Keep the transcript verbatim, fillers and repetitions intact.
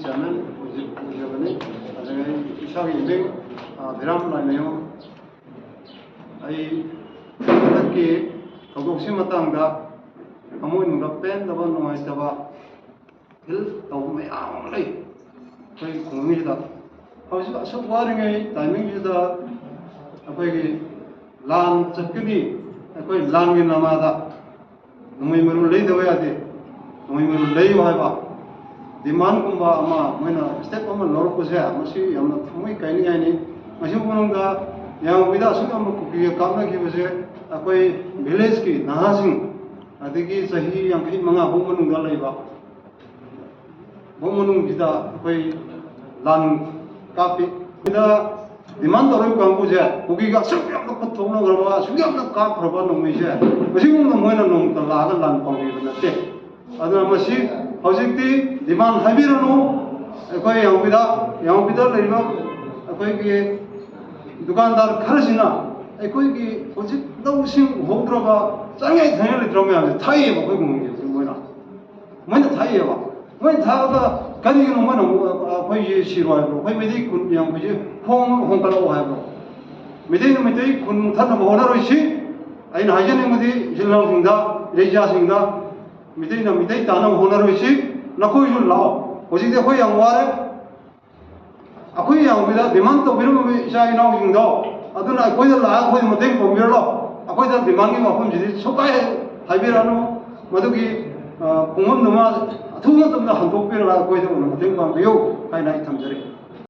Chairman ꯑꯣꯏꯖ- ꯑꯣꯏꯖꯕꯅꯤ꯫ ꯑꯗꯨꯒ ꯑꯩ ꯏꯁꯥꯒꯤ ꯃꯤꯡ, ꯑ, ꯕꯤꯔꯥꯝ ꯂꯥꯏꯃꯌꯨꯝ꯫ ꯑꯩ ꯍꯟꯗꯛꯀꯤ ꯊꯧꯗꯣꯛꯁꯤ ꯃꯇꯥꯡꯗ ꯊꯃꯣꯏꯅꯨꯡꯗ ꯄꯦꯟꯗꯕ, ꯅꯨꯡꯉꯥꯏꯇꯕ ꯐꯤꯜ ꯇꯧꯕ ꯃꯌꯥꯝ ꯑꯃ ꯂꯩ ꯑꯩꯈꯣꯏ ꯈꯨꯡꯒꯪꯁꯤꯗ꯫ ꯍꯧꯖꯤꯛ ꯑꯁꯨꯛ ꯋꯥꯔꯤꯉꯩ ꯇꯥꯏꯃꯤꯡꯁꯤꯗ ꯑꯩꯈꯣꯏꯒꯤ ꯂꯥꯟ ꯆꯠꯀꯅꯤ, ꯑꯩꯈꯣꯏ ꯂꯥꯟꯒꯤ ꯅꯃꯥꯗ ꯅꯣꯡꯃꯩ ꯃꯔꯨ ꯂꯩꯗꯕ ꯌꯥꯗꯦ꯫ ꯅꯣꯡꯃꯩ ꯃꯔꯨ ꯂꯩꯌꯨ ꯍꯥꯏꯕ ꯗꯤꯃꯥꯟꯒꯨꯝꯕ ꯑꯃ, ꯃꯣꯏꯅ ꯁ꯭ꯇꯦꯞ ꯑꯃ ꯂꯧꯔꯛꯄꯁꯦ, ꯃꯁꯤ ꯌꯥꯝꯅ ꯊꯃꯣꯏ ꯀꯥꯏꯅꯤꯡꯉꯥꯏꯅꯤ꯫ ꯃꯁꯤꯒꯤ ꯃꯅꯨꯡꯗ ꯌꯥꯡꯕꯤꯗ ꯑꯁꯨꯛ ꯌꯥꯝꯅ ꯀꯨꯀꯤꯒ ꯀꯥꯞꯅꯈꯤꯕꯁꯦ ꯑꯩꯈꯣꯏ ꯚꯤꯂꯦꯖꯀꯤ ꯅꯍꯥꯁꯤꯡ, ꯑꯗꯒꯤ ꯆꯍꯤ ꯌꯥꯡꯈꯩ ꯃꯉꯥ ꯐꯥꯎ ꯃꯅꯨꯡꯗ ꯂꯩꯕ ꯐꯥꯎ ꯃꯅꯨꯡꯁꯤꯗ ꯑꯩꯈꯣꯏ ꯂꯥꯟ ꯀꯥꯞꯄꯤ꯫ ꯁꯤꯗ ꯗꯤꯃꯥꯟ ꯇꯧꯔꯤꯕ ꯀꯥꯡꯕꯨꯁꯦ ꯀꯨꯀꯤꯒ ꯑꯁꯨꯛ ꯌꯥꯝꯅ ꯄꯨꯊꯣꯛꯅꯈ꯭ꯔꯕ, ꯑꯁꯨꯛ ꯌꯥꯝꯅ ꯀꯥꯞꯈ꯭ꯔꯕ ꯅꯣꯡꯃꯩꯁꯦ ꯃꯁꯤꯒꯨꯝꯕ ꯃꯣꯏꯅ ꯅꯣꯡꯃꯇ ꯂꯥꯛꯑꯒ ꯂꯥꯟ ꯄꯥꯎꯕꯤꯕ ꯅꯠꯇꯦ꯫ ꯑꯗꯨꯅ ꯃꯁꯤ ꯍꯧꯖꯤꯛꯇꯤ ꯗꯤꯃꯥꯟ ꯍꯥꯏꯕꯤꯔꯨꯅꯨ꯫ ꯑꯩꯈꯣꯏ ꯌꯥꯡꯕꯤꯗ, ꯌꯥꯡꯕꯤꯗ ꯂꯩꯔꯤꯕ ꯑꯩꯈꯣꯏꯒꯤ ꯗꯨꯀꯥꯟꯗꯥꯔ ꯈꯔꯁꯤꯅ ꯑꯩꯈꯣꯏꯒꯤ ꯍꯧꯖꯤꯛ ꯂꯧꯁꯤꯡ ꯎꯍꯧꯗ꯭ꯔꯕ, ꯆꯥꯅꯤꯡꯉꯥꯏ ꯊꯛꯅꯤꯡꯉꯥꯏ ꯂꯩꯇ꯭ꯔꯕ ꯃꯌꯥꯝꯁꯦ ꯊꯥꯏꯑꯕ ꯑꯩꯈꯣꯏ ꯈꯨꯡꯒꯪꯁꯦ ꯃꯣꯏꯅ꯫ ꯃꯣꯏꯅ ꯊꯥꯏꯑꯕ꯫ ꯃꯣꯏꯅ ꯊꯥꯛꯑꯒ ꯀꯔꯤꯒꯤꯅꯣ ꯃꯣꯏꯅ ꯑꯃꯨꯛ ꯑꯩꯈꯣꯏꯁꯦ ꯁꯤꯔꯣ ꯍꯥꯏꯕ꯭ꯔꯣ? ꯑꯩꯈꯣꯏ ꯃꯩꯇꯩ ꯈꯨꯟ ꯌꯥꯡꯕꯤꯁꯦ ꯍꯣꯡ ꯍꯣꯡꯒꯠꯂꯛꯑꯣ ꯍꯥꯏꯕ꯭ꯔꯣ? ꯃꯩꯇꯩꯅ ꯃꯩꯇꯩ ꯈꯨꯟ ꯃꯨꯊꯠꯅꯕ ꯍꯣꯠꯅꯔꯣꯏꯁꯤ꯫ ꯑꯩꯅ ꯍꯥꯏꯖꯅꯤꯡꯕꯗꯤ ꯏꯆꯤꯜ ꯏꯅꯥꯎꯁꯤꯡꯗ, ꯏꯔꯩꯆꯥꯁꯤꯡꯗ, ꯃꯩꯇꯩꯅ ꯃꯩꯇꯩ ꯇꯥꯅꯕ ꯍꯣꯠꯅꯔꯣꯏꯁꯤ꯫ ꯅꯈꯣꯏꯁꯨ ꯂꯥꯛꯑꯣ꯫ ꯍꯧꯖꯤꯛꯇꯤ ꯑꯩꯈꯣꯏ ꯌꯥꯝ ꯋꯥꯔꯦ꯫ ꯑꯩꯈꯣꯏ ꯌꯥꯡꯕꯤꯗ ꯗꯤꯃꯥꯟ ꯇꯧꯕꯤꯔꯝꯃꯤꯕ ꯏꯆꯥ ꯏꯅꯥꯎꯁꯤꯡꯗꯣ, ꯑꯗꯨꯅ ꯑꯩꯈꯣꯏꯗ ꯂꯥꯛꯑꯒ ꯑꯩꯈꯣꯏꯗ ꯃꯇꯦꯡ ꯄꯥꯡꯕꯤꯔꯣ꯫ ꯑꯩꯈꯣꯏꯗ ꯗꯤꯃꯥꯟꯒꯤ ꯋꯥꯐꯝꯁꯤꯗꯤ ꯁꯨꯛꯍꯥꯏ ꯍꯥꯏꯕꯤꯔꯛꯑꯅꯨ꯫ ꯃꯗꯨꯒꯤ, ꯑ, ꯈꯣꯡꯐꯝꯗꯨꯃ ꯑꯊꯨꯕ ꯃꯇꯝꯗ ꯍꯟꯗꯣꯛꯄꯤꯔꯒ ꯑꯩꯈꯣꯏꯗ ꯑꯣꯏꯅ ꯃꯇꯦꯡ ꯄꯥꯡꯕꯤꯌꯨ ꯍꯥꯏꯅ ꯑꯩ ꯊꯝꯖꯔꯤ꯫